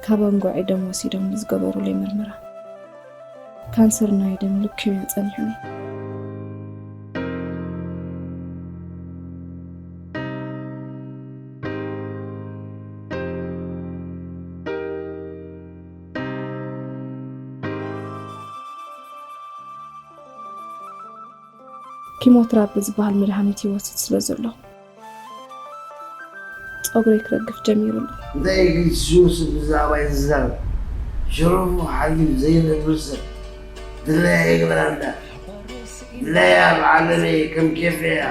ካብ ኣንጎዐይ ደም ወሲዶም ንዝገበሩለይ ምርመራ፣ ካንሰር ናይ ደም ሉኪምያ ጸኒሑኒ። ኪሞትራፒ ዝበሃል መድሃኒት ይወስድ ስለ ዘለኹ፣ ጸጉረይ ክረግፍ ጀሚሩ ኣሎ። እንታይ ኢልኪ ንሱ ብዛዕባይ ዝዛረብ? ሽረፉ ሓሊፍ ዘይነብር ሰብ ድላያ ይግበራ እንዳ። ድላያ ኣብ ዓለመይ ከም ኬፈይ እያ።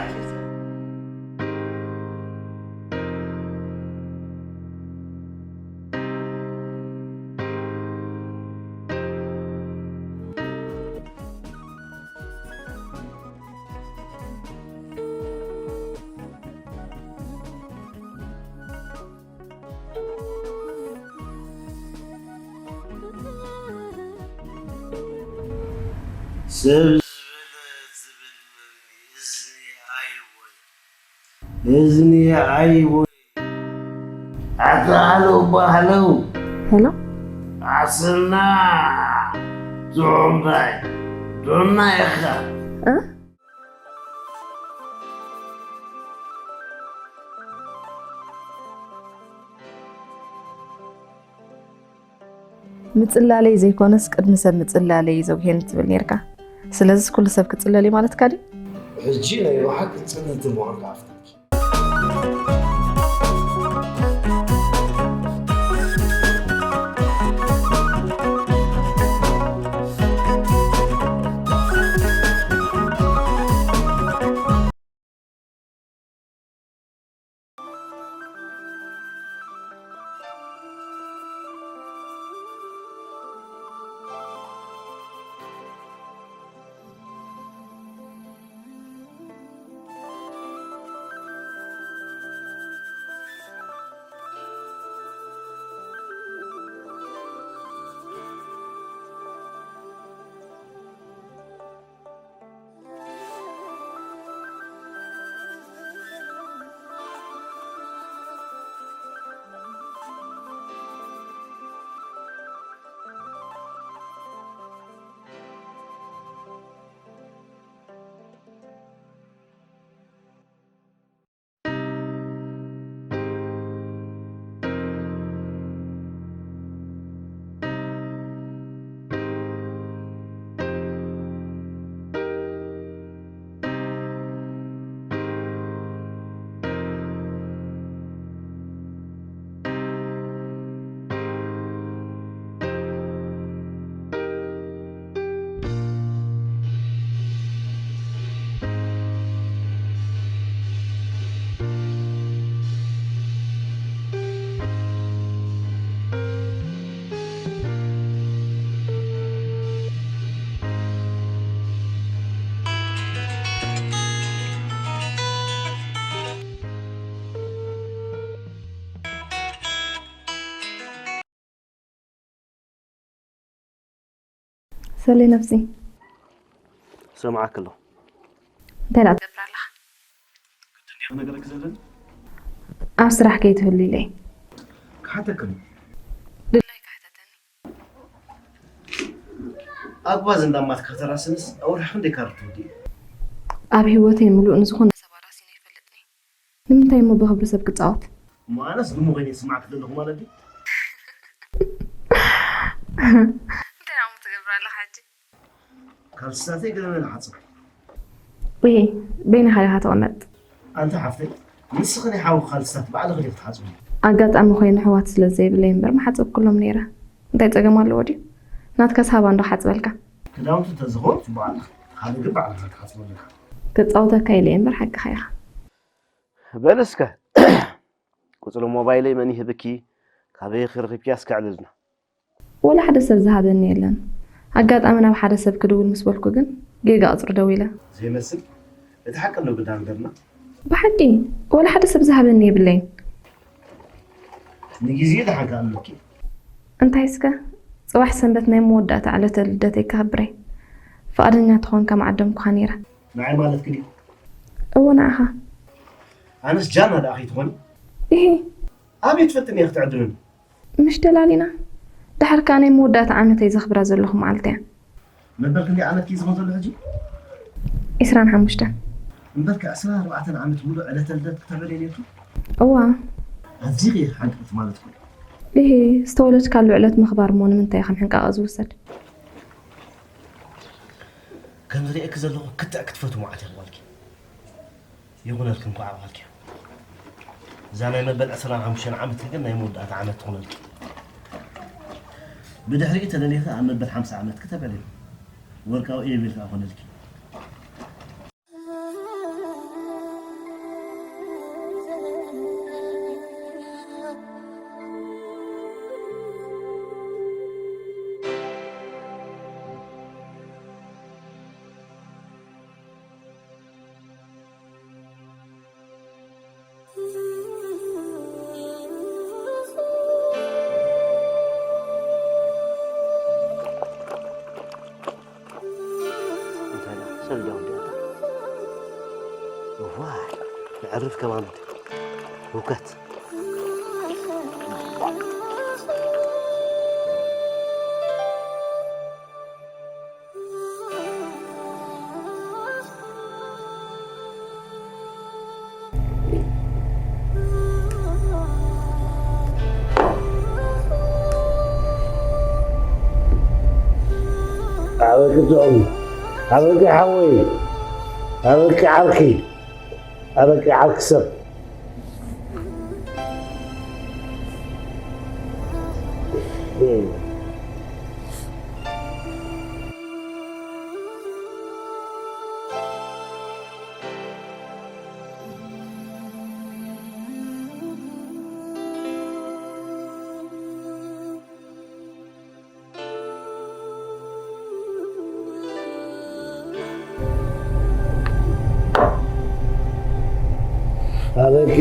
ሰብ ዝበለ ዝብልኒ እዝኒ ኣይወይ። እዝኒ ኣይወይ። ኣታ ሃለው እባ ሃለው። ሄሎ። ዓስና። ዞምባይ። ዶና ኢኻ። እ? ምጽላለይ ዘይኮነስ ቅድሚ ሰብ ምጽላለይ እዩ ዘጉሄኒ ትብል ኔርካ። ስለዚስ ኩሉ ሰብ ክጽለል እዩ ማለትካ ድዩ? ሕጂ ናይ ብሓቂ ጽልልቲ ምዃንካ ኣፍቲንኪ። ሰሌ ነብሲ። ሰምዓክ ኣለኹ። እንታይ ደኣ ትገብር ኣለኻ? ግድን ድየ ክነግረኪ ዘለኒ? ኣብ ስራሕ ከይትህሉ ኢለ እየ። ክሓተኪ ኣለኹ። ድላይካ ሕተተኒ። ኣግባዝ እንዳማትካ ተራስንስ ኣውርሕ ክንደይ ካርድ ትውዲ? ኣብ ህይወተይ ምሉእ ንዝኾነ ሰብ ኣራሲነ ኣይፈልጥን እየ። ንምንታይ እሞ ብኽብሪ ሰብ ክጻወት? እሞ ኣነስ ድሙ ኮይነ ይስማዕኪ ዘለኹ ማለት ድዩ? እንታይ ደኣ እሞ ትገብር ኣለኻ ሕጂ? ካልስታተይ ገለ መለ ሓጽብ። እየ፣ በይንኻ ዲኻ ትቕመጥ? ኣንቲ ሓፍተይ፣ ንስኺ ናይ ሓውኺ ካልስታት ባዕልኺ ዲኺ ትሓጽብሉ? ኣጋጣሚ ኮይኑ ኣሕዋት ስለ ዘይብለይ እምበር ምሓጸብኩሎም ነይረ። እንታይ ጸገም ኣለዎ ድዩ? ናትካስ ሃባ እንዶ ክሓጽበልካ። ክዳውንቲ እንተዝኸውን ጽቡቕ ኣለኺ። ካልእ ግን ባዕልኻ ክትሓጽቦ ኣለካ። ከጻውተካ ኢለ እየ እምበር ሓቅኻ ኢኻ። በል እስከ፣ ቁጽሪ ሞባይለይ መን ይህብኪ? ካበይ ክረኺብኪያ እስከ ኣዕልልና። ወላ ሓደ ሰብ ዝሃበኒ የለን። ኣጋጣሚ ናብ ሓደ ሰብ ክድውል ምስ በልኩ ግን ጌጋ ቁጽሪ ደዊለ። ዘይመስል፣ እቲ ሓቂ ኣሎ ግዳ ንገርና። ብሓቂ ወላ ሓደ ሰብ ዝሃበኒ የብለይን። ንግዜ ደሓን ከኣልለኪ። እንታይ እስከ፣ ጽባሕ ሰንበት ናይ መወዳእታ ዕለተ ልደተይ ከኽብር እየ። ፍቓደኛ ተኾንካ ምዓደምኩኻ ነይረ። ንዓይ ማለትኪ ድዩ? እወ፣ ንዓኻ። ኣነስ ጃና ደኣ ከይትኾኒ? እሂ። ኣበይ ትፈልጥኒ እየ ክትዕድምኒ? ምሽ ደላሊና? ደሓር ከኣ ናይ መወዳእታ ዓመተይ ዘኽብራ ዘለኹ መዓልቲ እያ። መበል ክንደይ ዓመት እዩ ዝኾን ዘሎ ሕጂ? ዒስራን ሓሙሽተን። እምበርከ ዕስራን ኣርባዕተን ዓመት ሙሉእ ዕለተ ልደት ክተበል የድልየኪ? እዋ። ኣዚኺ ኢኺ ሓንቅቕቲ ማለት እኮ እዩ። ኢሂ፣ ዝተወለድካሉ ዕለት ምኽባር እሞ ንምንታይ ከም ሕንቃቐ ዝውሰድ? ከም ዝርእየኪ ዘለኹ ክትዕ ክትፈትዊ መዓት ኢኺ ጓልኪ። ይኹነልኪ እንኳዕ በልኪ። እዛ ናይ መበል ዕስራን ሓሙሽተን ዓመት ግን ናይ መወዳእታ ዓመት ትኹነልኪ። ብድሕሪኡ ተደሊኺ ኣብ መበል ሓምሳ ዓመት ክተበሊ ወርቃዊ ኢዮቤል ከኣ ኮነልኪ። እንታይ ደኣ? ሰልዲ ኣውዲኣታ። እዋይ፣ የዕርፍ ከማን። ህውከት። ኣበቂ ጥዑም፣ ኣበቂ ሓወይ፣ ኣበቂ ዓርኪ፣ ኣበቂ ዓርኪ ሰብ። ኣረቂ፣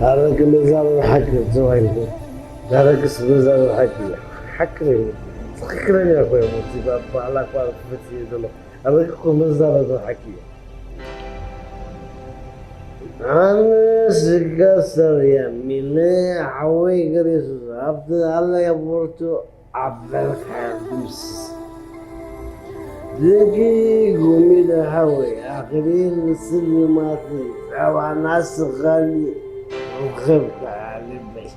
ኣረቂ መዛረቢ ሓቂ ተባሂሉ። ኣረቂስ መዛረቢ ሓቂ እዩ። ሓቂ ነው። ትኽክለኛ እኮ እዮም። እቲ ባዕላ እኳ ክፍት እየ ዘሎ። ኣረቂ እኮ መዛረቢ ሓቂ እዩ። ኣነ ስጋ ሰብ እየ ሚለ ሓወይ ገሪሱ ኣብቲ ኣለ ቦርቱ ኣበልካ ድምስስ። ደቂ ጉሚለ ሓወይ ኣኽሊል ስልማት ጸባና ስኻሊ ረኸብካ ልበይ።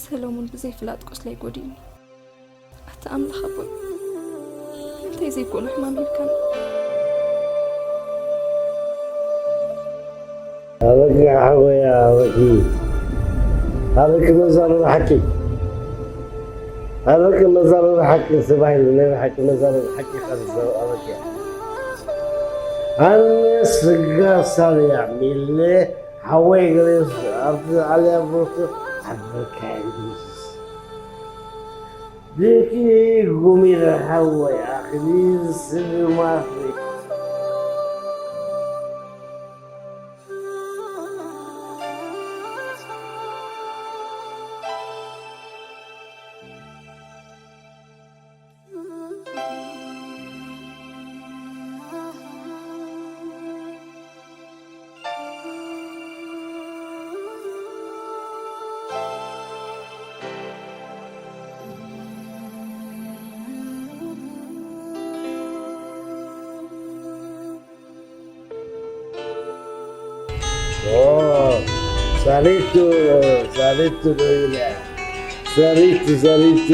ሰሎሙን ብዘይ ፍላጥ ቁስለይ ጎዲእኒ። ኣታ ኣምላኽ ኣቦይ፣ እንታይ ዘይኮነ ሕማም ሂብካኒ። ኣበቂ ሓወይ ኣበቂ፣ ኣበቂ መዛረቢ ሓቂ፣ ኣበቂ መዛረቢ ሓቂ ተባሂሉ ናይ ሓቂ መዛረቢ ሓቂ ካብ ዝዛረብ ኣበቂ። ኣነ ስጋ ሳብያ ሚለ ሓወይ ገሬስ ኣብቲ ኣልያ ቦርቶ ኣበቃ ይድምስስ። ድቂ ጉሚረ ሓወይ ኣኽሊል ስልማት። ኦ፣ ሳሊቱ፣ ሳሊቱ ዶ ኢለ። ሳሊቱ፣ ሳሊቱ።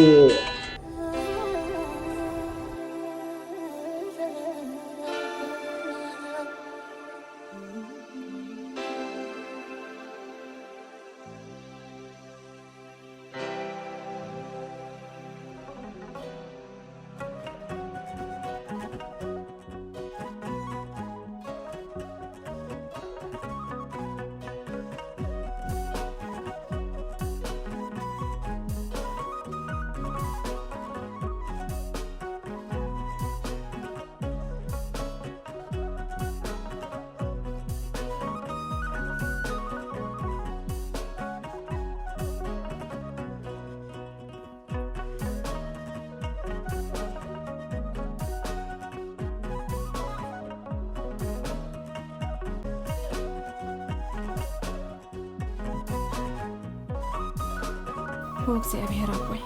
ኦ እግዚኣብሔር ኣቦይ፣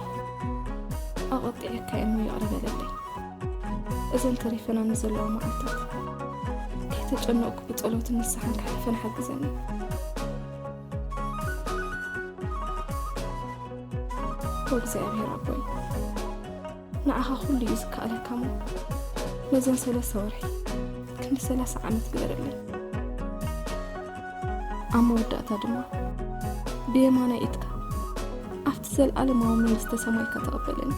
ኣቐጢዐካ እሞ ይቕረ በለለይ። እዘን ተሪፈናኒ ዘለዋ መዓልታት ከይተጨነቕኩ ብጸሎትን ንስሓን ክሓልፈን ሓግዘኒ። ኦ እግዚኣብሔር ኣቦይ፣ ንዓኻ ኩሉ እዩ ዝከኣለካ እሞ ነዘን ሰለስተ ወርሒ ክንዲ ሰላሳ ዓመት ግበረለይ። ኣብ መወዳእታ ድማ ብየማናይ ኢድካ ኣብቲ ዘለኣለማዊ መንግስተ ሰማይካ ተቐበለኒ።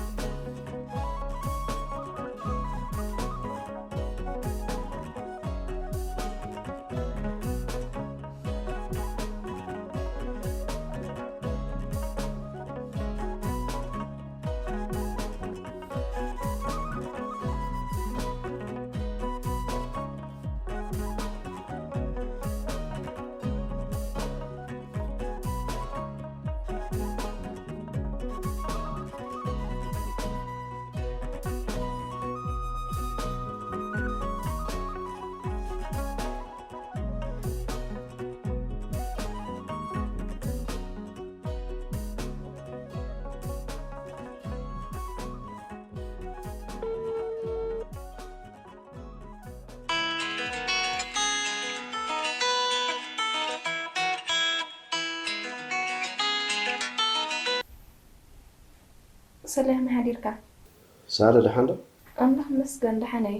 ሰላም ሓዲርካ? ሳረ፣ ደሓን ዶ? ኣምላኽ ይመስገን፣ ደሓን እየ።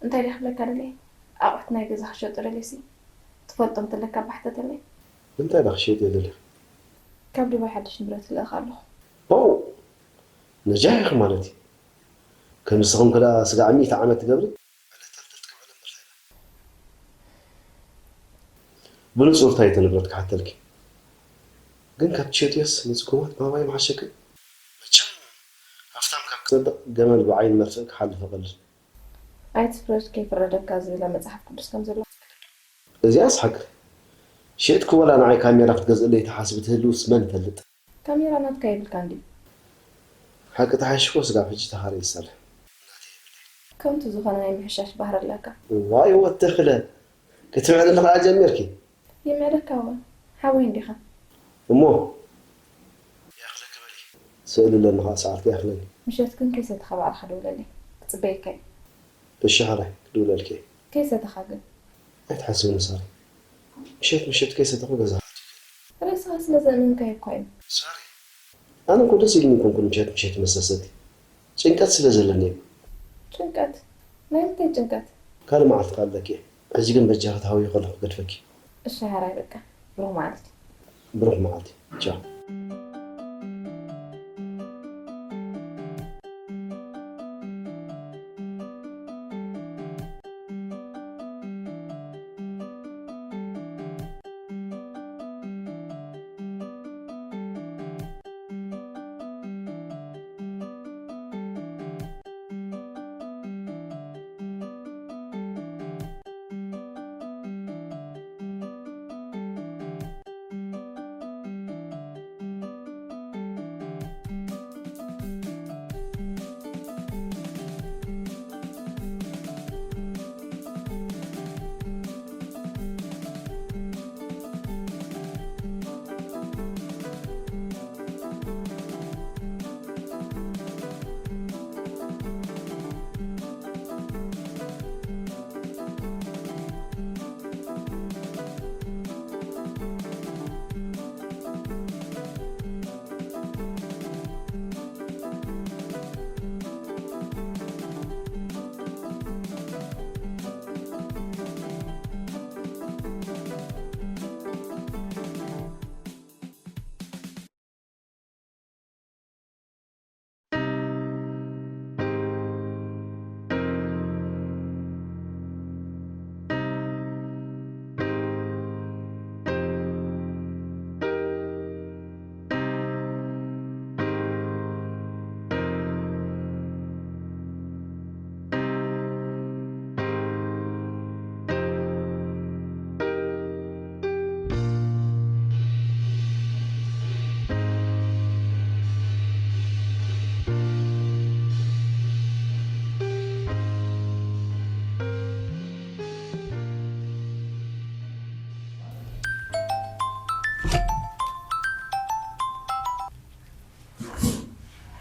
እንታይ ደኣ ክብለካ ደልየ? ኣቑሑት ናይ ገዛ ክሸጡ ደልየሲ፣ ትፈልጦም ተለካ ባሕተተለይ። እንታይ ደኣ ክሸጥ እየ ደልየ? ካብ ዱባይ ሓድሽ ንብረት ክልእኽ ኣለኹ። ኦ፣ ነጃሕ ኢኺ ማለት እዩ። ከም ንስኹም ከዳ ስጋዕ ሚእቲ ዓመት ትገብሪ? ዕለት ተልተል ትከውዕለ እምበር ሳይላ። ብንጹር እንታይ እቲ ንብረት ክሓተልኪ? ግን ካብ ትሸጥዮስ ንጽጉማት ምሃባይ ምሓሸክን? መቸም ሃፍታም ካብ ክጸድቕ ገመል ብዓይኒ መርፍእ ክሓልፍ ይቐልል። ኣይትፍረድ ከይፍረደካ ዝብል ኣብ መጽሓፍ ቅዱስ ከም ዘሎ ክትፈልጥ ዶ? እዚኣስ ሓቂ። ሸጥኪ ወላ ንዓይ ካሜራ ክትገዝእለይ ትሓስቢ ትህልውስ መን ይፈልጥ? ካሜራ ናትካ የብልካን ድዩ? ሓቂ ተሓይሽኮ ስጋብ ሕጂ ተኻርየ ዝሰርሕ። ከንቱ ዝኾነ ናይ ምሕሻሽ ባህሪ ኣለካ። ዋይ ወተኽለ፣ ክትምዕድሊ ከኣ ጀሚርኪ። ይምዕደካ እወ፣ ሓወይ እንዲኻ። እሞ ይኣኽለኪ በሊ። ስእሊ ኣለኒ ከኣ ሰዓት ከይኣኽለኒ። ምሸት ግን ከይሰተኻ ባዕልኻ ደውለለይ። ክጽበየካ እየ። እሺ ሓራይ፣ ክድውለልኪ እየ። ከይሰተኻ ግን? ኣይትሓስብኒ ሳሪ። ምሸት ምሸት ከይሰተኹ ገዛ ክኣቱ ይኽእል። ሬሳኻ ስለ ዘእመንካዮ እኳ እዩ። ሳሪ፣ ኣነ እኮ ደስ ኢሉኒ ኣይኮንኩን ምሸት ምሸት መሰሰቲ። ጭንቀት ስለ ዘለኒ እዩ። ጭንቀት? ናይ ምንታይ ጭንቀት? ካልእ መዓልቲ ከኣ ኣለኪ እየ። ሕጂ ግን በጃኺ ተሃውየ ከለኹ ክገድፈኪ። እሺ ሓራይ በቃ። ብሩኽ መዓልቲ። ብሩኽ መዓልቲ። ቻው።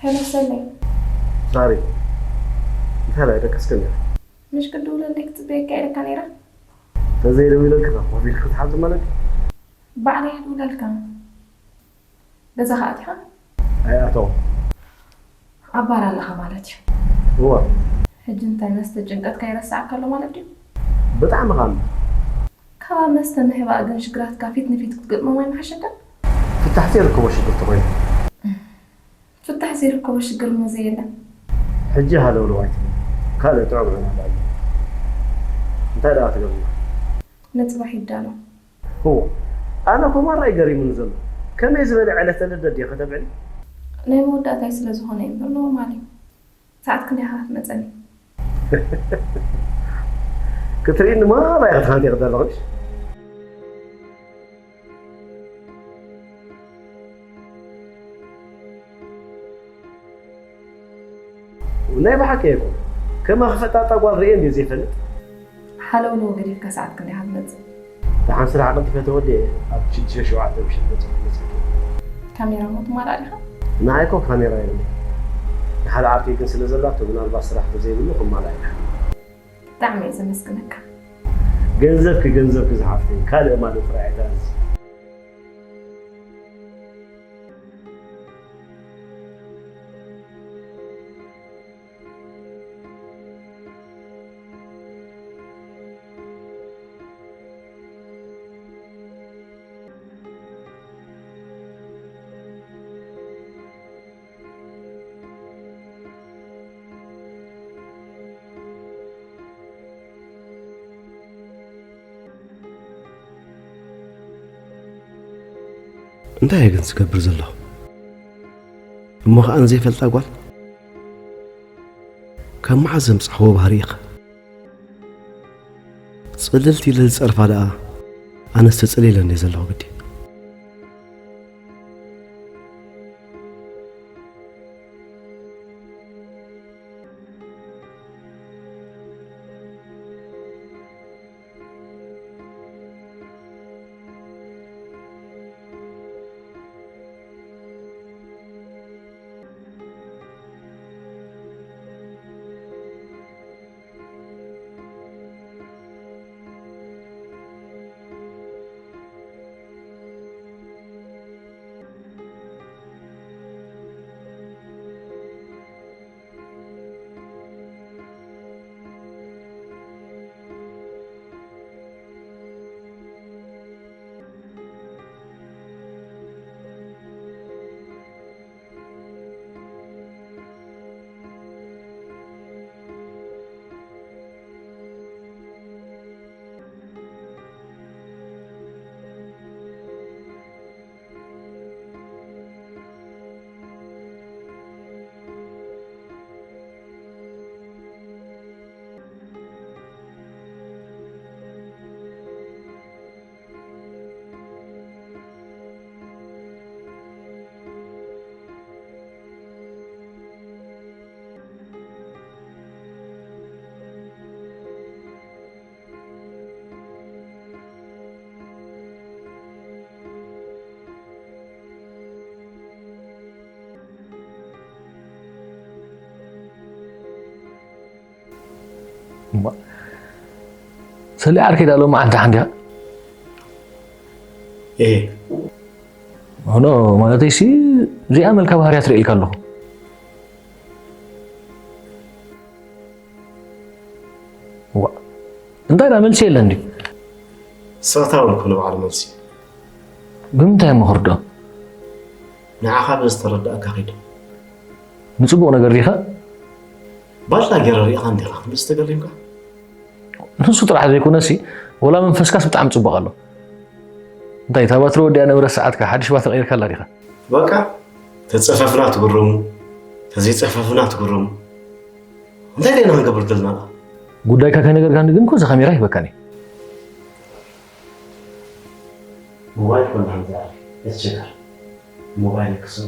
ሄሎ ሰለይ። ሳሪ፣ እንታይ ደኣ ደቀስክን? ምሽ ክድውለለይ ክጽበየካ ኢለካ ነይረ። ተዘይደዊለልካ ኮፍ ኢልካ ክትሓልቲ ማለት? ባዕለይ ይድውለልካ። ገዛኻ ኣቲኻ? ኣይኣተው። ኣብ ባር ኣለኻ ማለት እዩ። እዋ። ሕጂ እንታይ መስተ ጭንቀትካ ይረስዓካ ኣሎ ማለት ድዩ? ብጣዕሚ ኻም። ካብ መስተ ምህባእ ግን ሽግራትካ ፊት ንፊት ክትገጥሞም ኣይምሓሸካን? ፍታሕ ዘይርከቦ ሽግር ተኾይኑ። ፍታሕ ዘይርከቦ ሽግር እሞ ዘየለ። ሕጂ ሃለውለው ኣይትበል። ካልእ ጥዑም ዕላል ኣሎ። እንታይ ደኣ ትገብሪ? ንጽባሕ ይዳሎ። እዎ፣ ኣነ እኮ ማራ እዩ ገሪሙኒ ዘሎ። ከመይ ዝበለ ዕለተ ልደት ድየ ከተብዕሊ? ናይ መወዳእታይ ስለ ዝኾነ እዩ እምበር ኖርማል እዩ። ሰዓት ክንደይ ኢኻ ክትመጸኒ? ክትርእይኒ ማራ ኢኻ ትሃንጢ ዘለኹ። ናይ ብሓቂ እኮ ከማኺ ፈጣጣ ጓል ርእየ እንድየ ዘይፈልጥ። ሓለውለው ገዲፍካ ሰዓት ክንደይ ኢኻ ትመጽእ? ደሓን ስራሕ ቀልጢፈ ተወዲኤ ኣብ ሽዱሽተ ሸውዓተ ምሸት በጺሐ መጺእኩ። ካሜራ እሞ ትማላእ ዲኻ? ንዓይ እኮ ካሜራ የብለይ። ንሓደ ዓርከይ ግን ስለ ዘላቶ ምናልባት ስራሕ ተዘይብሉ ክማላእ ይኽእል። ብጣዕሚ እየ ዘመስግነካ። ገንዘብኪ ገንዘብኪ ዝሓፍተይ ካልእ ማለት ጥራይ ኣይትኣዝዚ። እንታይ እየ ግን ዝገብር ዘለኹ? እሞ ኸኣ ንዘይፈልጣ ጓል ካብ መዓዝ ዘምጻኽዎ ባህሪ ኢኻ? ጽልልቲ ኢለ ዝጸርፋ ደኣ ኣነስ ተጸሊለ እንድየ ዘለኹ ግዲ። ሰሊ ዓርከይ ዳሎ መዓልቲ ሓንዲያ እየ ሆኖ ማለተይሲ እዚኣ መልካ ባህርያ ትርእየልካ ኣለኹ ዋ እንታይ ዳ መልሲ የለን ድዩ ስቕታ ውልኩ ንባዕሉ መልሲ ብምንታይ እሞ ክርድኦ ንዓኻ ብዝተረዳእካ ኺድ ንፅቡቕ ነገር ዲኻ ባላ ገይረ ሪኢኻ እንዲኻ ክንዲ ዝተገሪምካ ንሱ ጥራሕ ዘይኮነሲ ወላ መንፈስካስ ብጣዕሚ ፅቡቕ ኣሎ እንታይ እታ ባትሪ ወዲኣ ነበረ ሰዓትካ ሓድሽ ባትሪ ቀይርካላ ዲኻ በቃ ተፀፈፍና ትግረሙ ተዘይፀፈፍና ትግረሙ እንታይ ደና ክንገብር ዘለና ጉዳይካ ከነገርካኒ ግን እኮ እዚ ካሜራ ይህበካኒ ሞባይል ኮና ንዛረብ የስቸጋር ሞባይል ክስሙ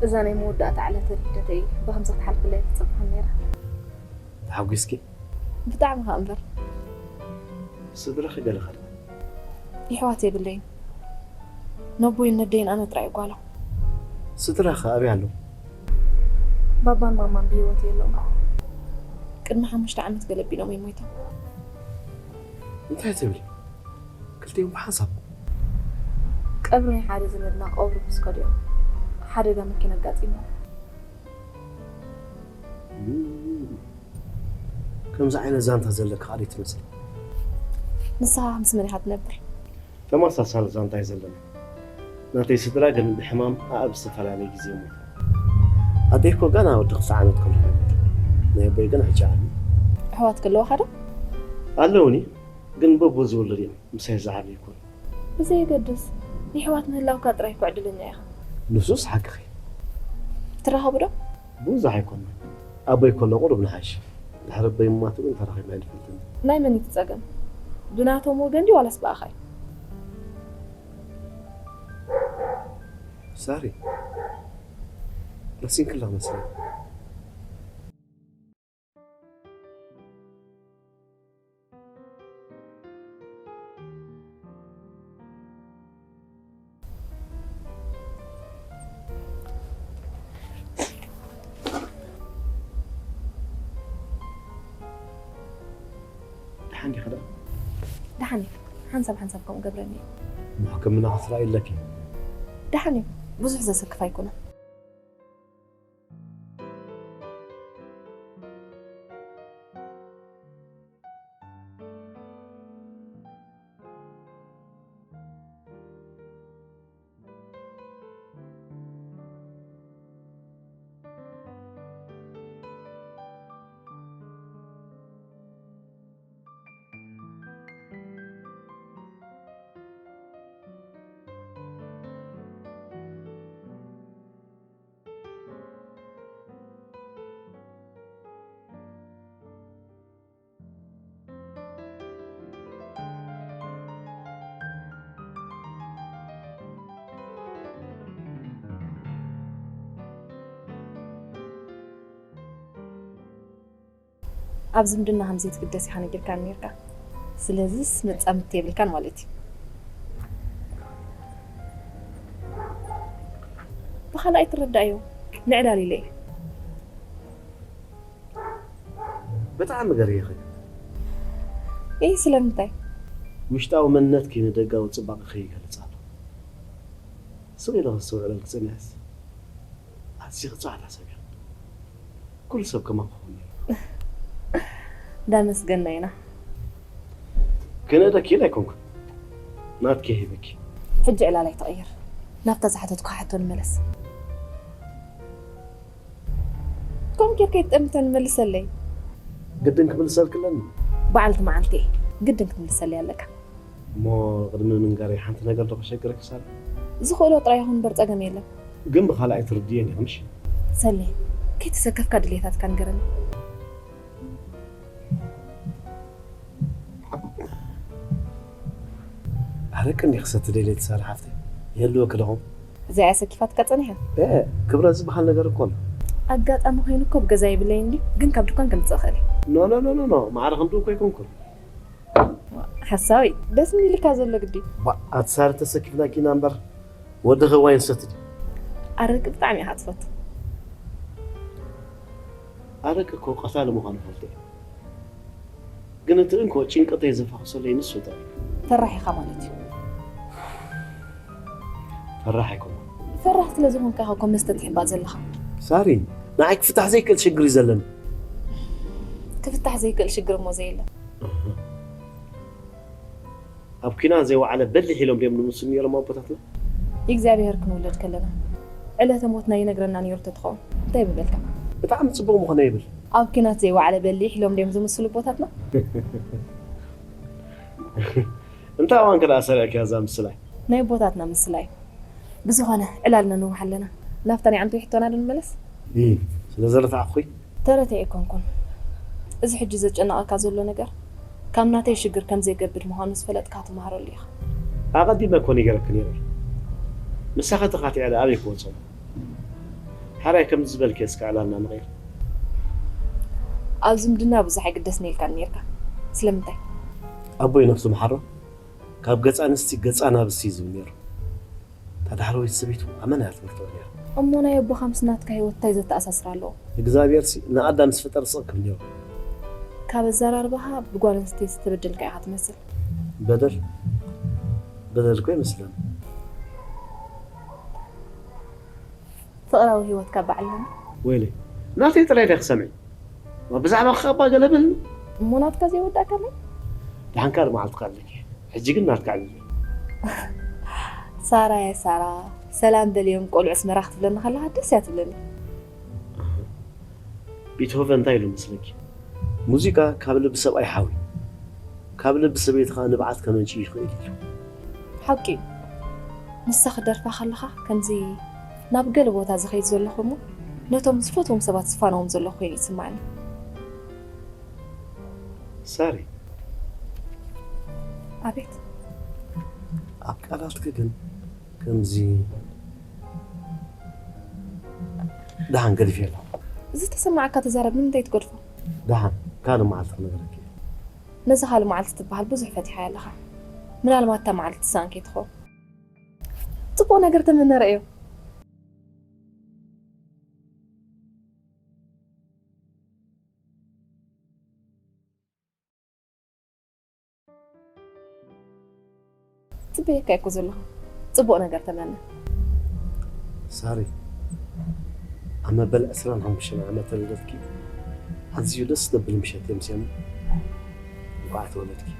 እዛ ናይ መወዳእታ ዕለተ ልደተይ ብኸምዚ ክትሓልፍለይ ኣይተጸብኹን ነይረ። ተሓጒስኪ? ብጣዕሚ ኸኣ እምበር። ስድራኺ ገለ ኸ ደኣ? የሕዋት የብለይን። ነቦይን ነደይን ኣነ ጥራይ ጓሎም። ስድራኺ ኣበይ ኣለዉ? ባባን ማማን ብህይወት የለዉን። ቅድሚ ሓሙሽተ ዓመት ገለ ኣቢሎም እዮም ሞይቶም። እንታይ ትብሊ? ክልቲኦም ብሓንሳብ? ቀብሪ ናይ ሓደ ዘመድና ክቐብሩ ምስ ከዱ እዮም ሓደጋ መኪና ኣጋጢምዎም። እም፣ ከምዚ ዓይነት ዛንታ ዘለካ ኻልእ ትመስል። ንስኻ ምስ መን ኢኻ ትነብር? ተመሳሳሊ ዛንታ እዩ ዘለና። ናተይ ስድራ ግን ብሕማም ኣኣብ ዝተፈላለየ ግዜ ሞይቶም። ኣደይ እኮ ገና ወዲ ክልተ ዓመት ከለኹ ሞይታ። ናይ ኣቦይ ግን ሕጂ ኣላ። ኣሕዋት ከለዋኻ ዶ? ኣለውኒ፣ ግን በቦ ዝውለድ እዮም። ምሳይ ዝዓብዩ ኣይኮኑን። ብዘየገድስ፣ የሕዋት ምህላውካ ጥራይ እኮ ዕድለኛ ኢኻ። ንሱስ ሓቅኺ። ትራኸቡ ዶ? ብዙሕ ኣይኮንናን። ኣቦይ ከሎ ቁሩብ ንሓይሽ። ድሕሪ ኣቦይ ምማቱ ግን ተራኺብና ኣይንፈልጥን። ናይ መን እዩ እቲ ጸገም? ብናቶም ወገን ድዩ ዋላስ ብኣኻ እዩ? ሳሪ፣ ረሲንክላ መስለኒ። ደሓን ዲኻ ደኣ? ደሓን እየ። ሓንሳብ ሓንሳብ ከምኡ ገብረኒ እየ። እሞ ሕክምና ክትረኣይ ኣለኪ። ደሓን እዩ። ብዙሕ ዘሰክፍ ኣይኮነን። ኣብ ዝምድና ከም ዘይትግደስ ኢኻ ነጊርካኒ ነይርካ። ስለዚስ መጻምድቲ የብልካን ማለት እዩ። ብኻልኣይ ትረዳእዮ፣ ንዕላል ኢለ እየ። ብጣዕሚ ገሪህኺ። ኢሂ፣ ስለምንታይ? ውሽጣዊ መንነትኪ ንደጋዊ ጽባቐኺ ይገልጽ ኣሎ። ስቕ ኢለ ከስተውዕለልኪ ጸኒሐስ፣ ኣዝኺ ጻዕዳ ሰብ ኢኺ። ኩሉ ሰብ ከማኺ ክኸውን ነይሩ። እንዳመስገና ኢና። ክነደኪ ኢለ ኣይኮንኩን። ናትኪ ሂበኪ። ሕጂ ዕላል ኣይትቐይር። ናብታ ዝሓተትኩኻ ሕቶ ንመለስ። ከምኡ ጌርካ ኣይትጠምተኒ፣ መልሰለይ። ግድን ክምልሰልኪ ኣለኒ። በዓልቲ መዓልቲ እየ። ግድን ክትምልሰለይ ኣለካ። እሞ ቅድሚ ምንጋረይ ሓንቲ ነገር ዶ ከሸግረኪ ሳሪ? ዝኽእሎ ጥራይ ይኹን እምበር ጸገም የለን። ግን ብኻልእ ኣይትርድእየን ኢኺ ምሽ? ሰሌ፣ ከይተሰከፍካ ድሌታትካ ንገረኒ። ኣረቂ እንዲኺ ክሰቲ ደልየ ሳሪ ሓፍተይ። ይህልወኪ ዶ ኾን? እዚኣ እያ ሰኪፋትካ ጸኒሓ? ኤ፣ ክብረት ዝበሃል ነገር እኮ ኣሎ። ኣጋጣሚ ኮይኑ እኮ ኣብ ገዛ የብለይን ድዩ፣ ግን ካብ ድኳን ከምጽእ እኽእል እየ። ኖ፣ ኖ፣ ኖ፣ ኖ፣ ኖ፣ ማዕረ ክንድኡ እኮ ኣይኮንኩን። ሓሳዊ፣ ደስ ምን ኢልካ ዘሎ ግዲ? ባ፣ ኣቲ ሳሪ ተሰኪፍናኪ ኢና እምበር፣ ወድኺ ዋይን ዝሰቲ ድዩ? ኣረቂ ብጣዕሚ ኢኻ ትፈቱ። ኣረቂ እኮ ቀታሊ ምዃኑ እፈልጦ እየ። ግን እቲ እንኮ ጭንቀተይ ዘፋኹሰለይ ንሱ ጥራይ እዩ። ፈራሕ ኢኻ ማለት እዩ። ፈራሕ ኣይኮንኩን። ፈራሕ ስለ ዝኾንካ ኢኻ እኮ መስተ ትሕባእ ዘለኻ። ሳሪ፣ ንዓይ ክፍታሕ ዘይክእል ሽግር እዩ ዘለኒ። ክፍታሕ ዘይክእል ሽግር እሞ ዘየለ። እህ። ኣብ ኲናት ዘይወዓለ በሊሕ ኢሎም ድዮም ዝምስሉ ነይሮም ኣቦታትና? እግዚኣብሔር ክንውለድ ከለና ዕለተ ሞትና ይነግረና ነይሩ ተትኸውን እንታይ ምበልካ? ብጣዕሚ ጽቡቕ ምኾነ ይብል። ኣብ ኲናት ዘይወዓለ በሊሕ ኢሎም ድዮም ዝምስሉ ኣቦታትና? እንታይ እዋንከ ደኣ ሰሪዕክያ እዛ ምስላ? ናይ ኣቦታትና ምስላ እዩ። ብዝኾነ፣ ዕላል ነንውሕ ኣለና። ናብታ ናይ ዓንተይ ሕቶና ዶ ንመለስ? እም፣ ስለ ዘረታዕኩኺ? ተረተ ኣይኮንኩን። እዚ ሕጂ ዘጨንቐካ ዘሎ ነገር፣ ካብ ናተይ ሽግር ከም ዘይገብድ ምዃኑ ዝፈለጥካ ክትመሃረሉ ኢኻ። ኣቐዲመ እኮ ነጊረኪ ነይረ። ምሳኺ ተኻቲዐ ደኣ ኣበይ ክወጾ? ሓራይ ከምዚ ዝበልክዮ እስከ ዕላልና ንቐይር። ኣብ ዝምድና ብዙሕ ኣይግደስን ኢልካኒ ነይርካ። ስለምንታይ? ኣቦይ ነፍሱ መሓሮ ካብ ገጽ ኣንስቲ ገጽ ኣናብስቲ እዩ ዝብል ነይሩ። እታ ዳሕረወይቲ ሰበይቱ ኣመና እያ ትመርቶ ነይራ። እሞ ናይ ኣቦኻ ምስ ናትካ ህይወት እንታይ ዘተኣሳስር ኣለዎ? እግዚኣብሔር ሲ ንኣዳም ምስ ፈጠረ ስቕ ክብል ነይሩ። ካብ ኣዘራርባኻ ብጓል ኣንስተይቲ ዝተበደልካ ኢኻ ትመስል። በደል በደል እኮ ይመስለኒ። ፍቕራዊ ህይወትካ ባዕልና ወይለይ ናተይ ጥራይ ዲያ ክሰምዒ? ብዛዕባ ክኸባ ገለ በልኒ። እሞ ናትካ ዘይወዳእካ ኣለይ? ደሓን ካልእ መዓልቲ ካልእ ሕጂ ግን ናትካ ዕልል። ሳራ ያ ሳራ፣ ሰላም በልዮም ቆልዑ ኣስመራ ክትብለኒ ከለኻ ደስ እያ ትብለኒ። ቤትሆቨን እንታይ ኢሉ መስለኪ? ሙዚቃ ካብ ልቢ ሰብኣይ ሓዊ፣ ካብ ልቢ ሰበይቲ ኸዓ ንብዓት ከመንጭ ይኽእል ኢሉ። ሓቂ እዩ። ንሳ ክደርፋ ከለኻ ከምዚ ናብ ገለ ቦታ ዝኸይድ ዘለኹ እሞ ነቶም ዝፈትዎም ሰባት ዝፋነዎም ዘለኹ ኮይኑ ይስማዕኒ። ሳሪ፣ ኣቤት። ኣብ ቃላትኪ ግን ከምዚ ደሓን ገዲፈ ኣለኹ። ዝተሰማዓካ ተዛረብ፣ ንምንታይ ትገድፎ? ደሓን ካልእ መዓልቲ ክነግረኪ እየ። ነዛ ካልእ መዓልቲ ትበሃል ብዙሕ ፈቲሓ ኣለኻ። ምናልባት እታ መዓልቲ ትሰኣን ከይትኸውን። ጽቡቕ ነገር ተመነ ረእዮ። ጽበየካ እኮ ዘለኹ ጽቡቕ ነገር ተመነ። ሳሪ፣ ኣብ መበል ዕስራን ሓሙሽተን ዓመተ ልደትኪ ኣዝዩ ደስ ዘብል ምሸት የምስየና። እንኳዕ ተወለድኪ።